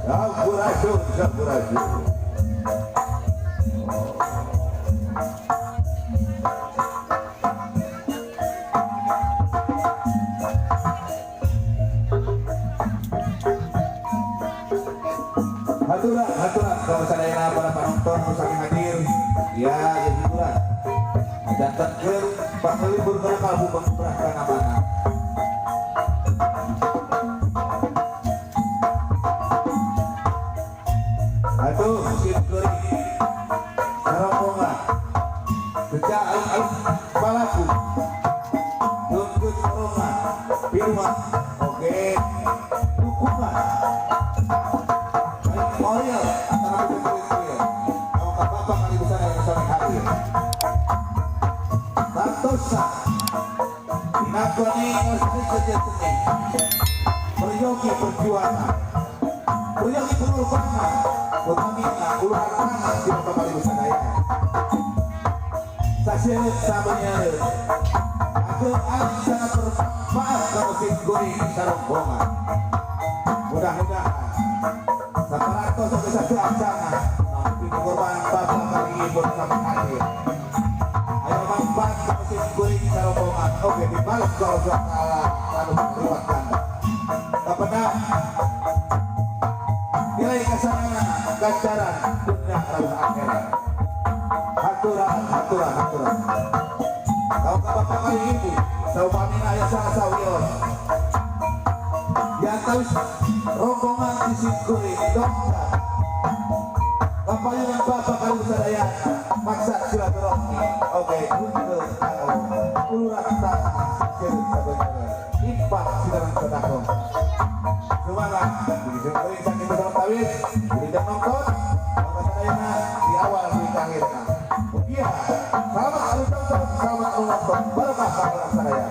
Sampurasun, sampurasun. Haturang, haturang kalau sadayana para penonton nu sami hadir. Ya, ya hiburan. Ngajantenkeun panglibur kana kalbu pangbrah kana mana. Atuh sim kuring sarombongan. Beca alus-alus palaku. Tungkut sorongan, firman, oke, dukungan. Baik moral antara kumpul. Kalau ka bapak kali besar yang sore hadir. Santosa, dinakoni seni kerja seni, peryogi perjuangan, peryogi pengorbanan, utamina uluran tangan di bapak kali besar daya. Saksian sabanya, aku sangat bermanfaat kalau sim kuring sarombongan. Mudah-mudahan saparatos sampai satu acara di pengorbanan bapak kali ini bersama hadir. Ayo manfaat kalau sim kuring sarombongan. Oke, dibalas kalau sudah salah lalu berlipat ganda. Kapan nilai kasarana ganjaran dunia rawuh akhirat. Haturan, haturan, haturan. Kalau ke bapak kali ibu, saupamina aya salah sawios. Yang tahu rombongan di sim kuring dongkap. Kapayungan bapak kali sadayana maksa silaturahmi. Oke, untuk uluran tangan sireut sabenerna. Infak sidaran sedekah. Semangat, di sim kuring sakitu tawis, di nonton, bapak sadayana di awal di akhirna. Mugia, selamat anu tonton, selamat menonton, barokah ka urang sadaya.